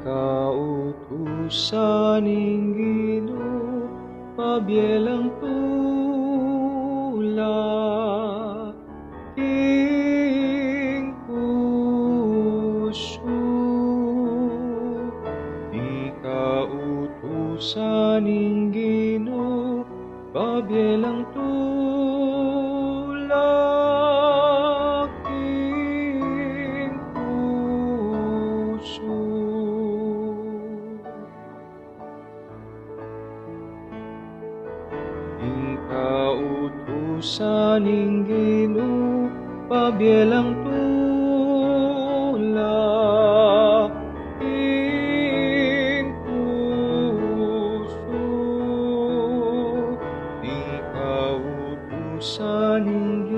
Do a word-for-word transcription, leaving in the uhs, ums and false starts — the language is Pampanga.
Kautusan ning Ginu, pabie lang tula king pusu. Ing kautusan ning Ginu, pabie lang tula king pusu. Ing kautusan ning Ginu, pabie lang tula king pusu. Ing kautusan ning